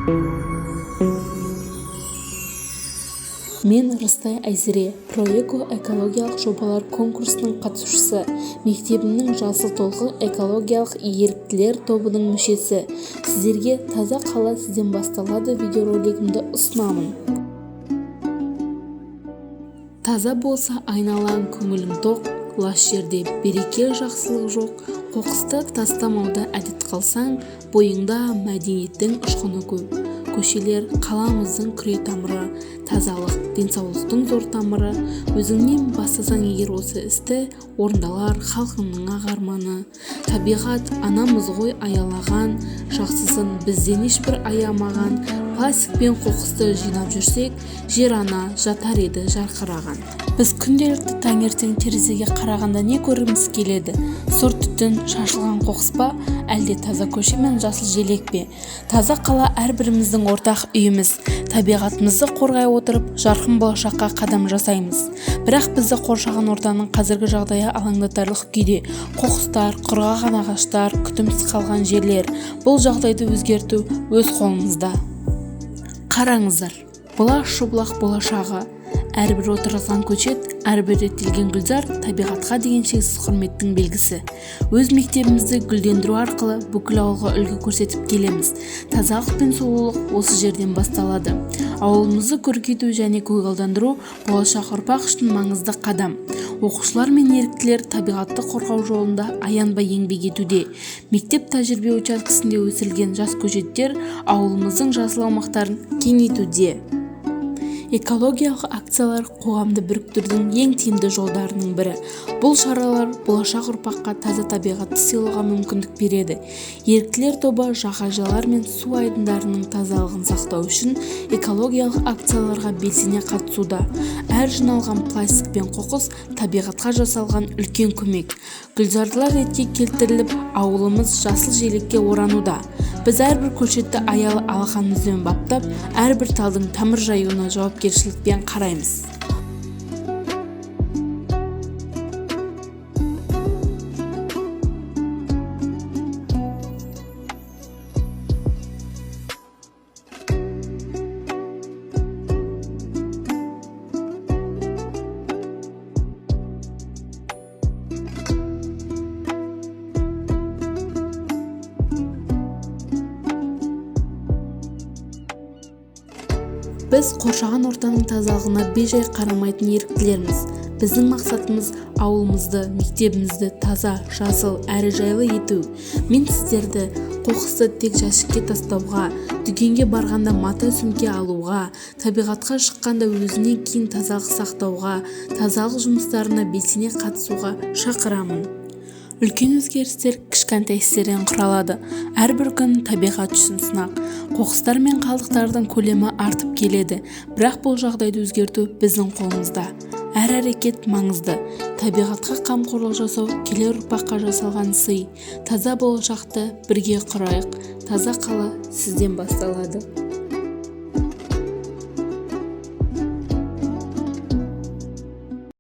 Мен Рыстай Айзере, ПроЭко экологиялық жобалар конкурсының қатысушысы, мектебімнің «Жасыл толқын» экологиялық еріктілер тобының мүшесі. Сіздерге «Таза қала сізден басталады» видеоролигімді ұсынамын. Таза болса айналаң, көңілің тоқ, лас жерде береке жақсылық жоқ. Қоқысты тастамауды әдет қылсаң, бойыңда мәдениеттің ұшқыны көп. Көшелер қаламыздың күре тамыры, тазалық денсаулықтың зор тамыры. Өзіңнен бастасаң егер осы істі, орындалар халқыңның ақ арманы. Табиғат анамыз ғой аялаған, жақсысын бізден ешбір аямаған. Пластик пен қоқысты жинап жүрсек, жер ана жатар еді жарқыраған. Біз күнделікті таңертең терезеге қарағанда не көргіміз келеді? Сұр түтін, шашылған қоқыс па, әлде таза көше мен жасыл желек пе? Таза қала әрбіріміздің ортақ үйіміз. Табиғатымызды қорғай отырып, жарқын болашаққа қадам жасаймыз. Бірақ бізді қоршаған ортаның қазіргі жағдайы алаңдатарлық күйде. Қоқыстар, құрғаған ағаштар, күтімсіз қалған жерлер. Бұл жағдайды өзгерту өз қолымызда. Қараңыздар, бұл Ащыбұлақ болашағы. Әрбір отырғызған көшет, әрбір реттелген гүлзар табиғатқа деген шексіз құрметтің белгісі. Өз мектебімізді гүлдендіру арқылы бүкіл ауылға үлгі көрсетіп келеміз. Тазалық пен сұлулық осы жерден басталады. Ауылымызды көркейту және көгалдандыру болашақ ұрпақ үшін маңызды қадам. Оқушылар мен еріктілер табиғатты қорғау жолында аянбай еңбек етуде. Мектеп тәжірибе учаскесінде өсірілген жас көшеттер ауылымыздың жасыл аумақтарын кеңейтуде. Экологиялық акциялар қоғамды біріктірудің ең тиімді жолдарының бірі. Бұл шаралар болашақ ұрпаққа таза табиғатты сыйлауға мүмкіндік береді. Еріктілер тобы жағажайлар мен су айдындарының тазалығын сақтау үшін экологиялық акцияларға белсене қатысуда. Әр жиналған пластик пен қоқыс табиғатқа жасалған үлкен көмек. Гүлзарлар ретке келтіріліп, ауылымыз жасыл желекке орануда. Біз әрбір көшетті аялы алақанымызбен баптап, әрбір талдың тамыр жаюына жауапкершілікпен қараймыз. Біз қоршаған ортаның тазалығына бейжай қарамайтын еріктілерміз. Біздің мақсатымыз ауылымызды, мектебімізді таза, жасыл әрі жайлы ету. Мен сіздерді қоқысты тек жәшікке тастауға, дүкенге барғанда мата сөмке алуға, табиғатқа шыққанда өзінен кейін тазалық сақтауға, тазалық жұмыстарына белсене қатысуға шақырамын. Үлкен өзгерістер кішкентай істерден құралады. Әрбір күн табиғат үшін сынақ. Қоқыстар мен қалдықтардың көлемі артып келеді. Бірақ бұл жағдайды өзгерту біздің қолымызда. Әр әрекет маңызды. Табиғатқа қамқорлық жасау келер ұрпаққа жасалған сый. Таза болашақты бірге құрайық. Таза қала сізден басталады.